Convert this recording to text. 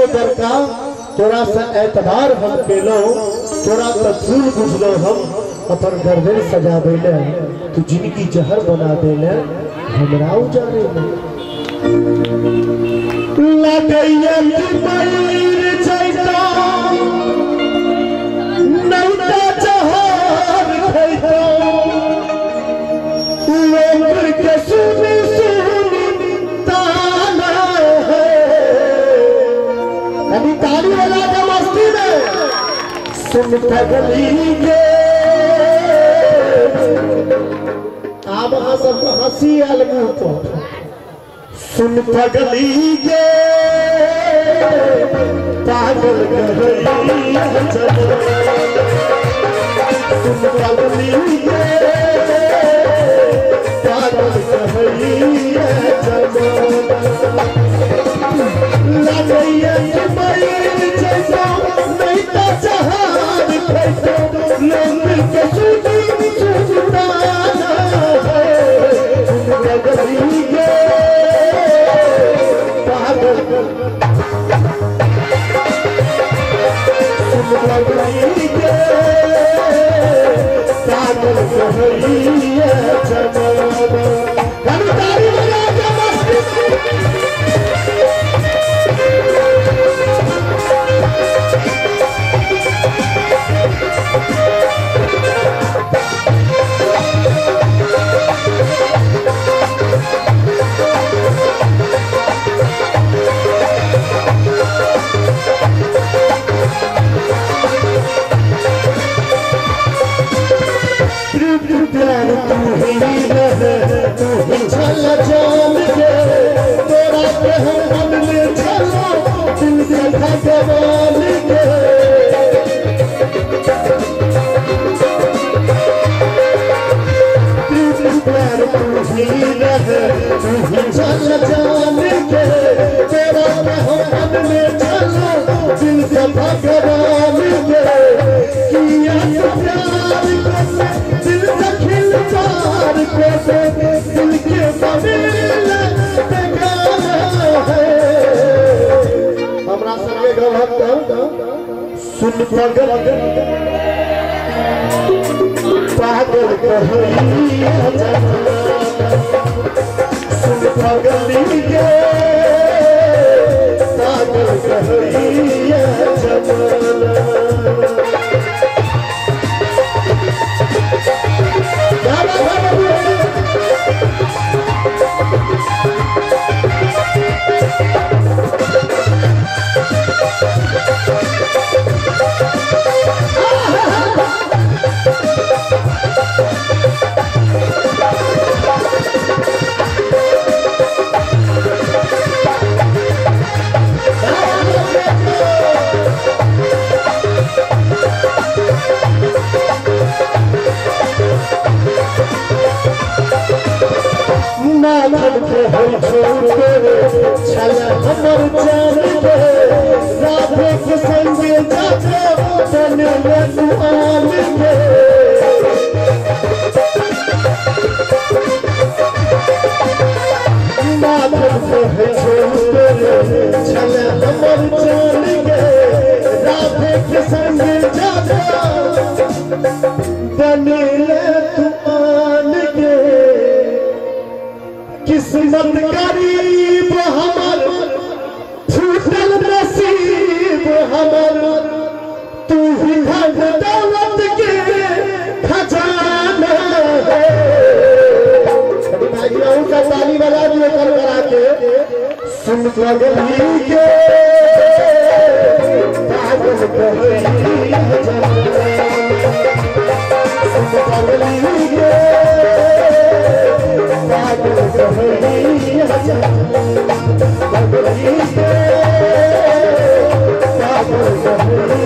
एगो बड़का तोरा से एतबार हम केलो तोरा तो फूल बुझलो हम अपन गर्दन सजाबे ले तू जिंदगी जहर बना देले हमरा उजारे ले लगैया कि मर जैता नहीं तो जहर खैता लोग के सुनी सुनी ताना है अभी ताली वाला के मस्ती में सुन पगली के आप अहाँ सबके हंसी आयल मुँह पर सुन पगली के पागल कहैया सुन पगली के पागल कहैया लगैया कि मर जैता नहीं तो जहान खैता लोग के सुनी सुनाना है सुन पगली के पागल सुन पगली के पागल कहैया जमाना ताली बजा के मस्ती सुन पगल पागल कहैया सुन पगली के पागल कहैया जमाना राधे के संग जाते तन में आन के छल हमर जान के राधे के संग जाते तन आन के किस्मत गरीब हमर छूटल नसीब हमर तू ही धन दौलत के खजाना है। भाई का ताली बजा दिए कर करा के सुन पगली के पागल कहैया सुन पगली के पागल कहैया पगली के पागल कहैया।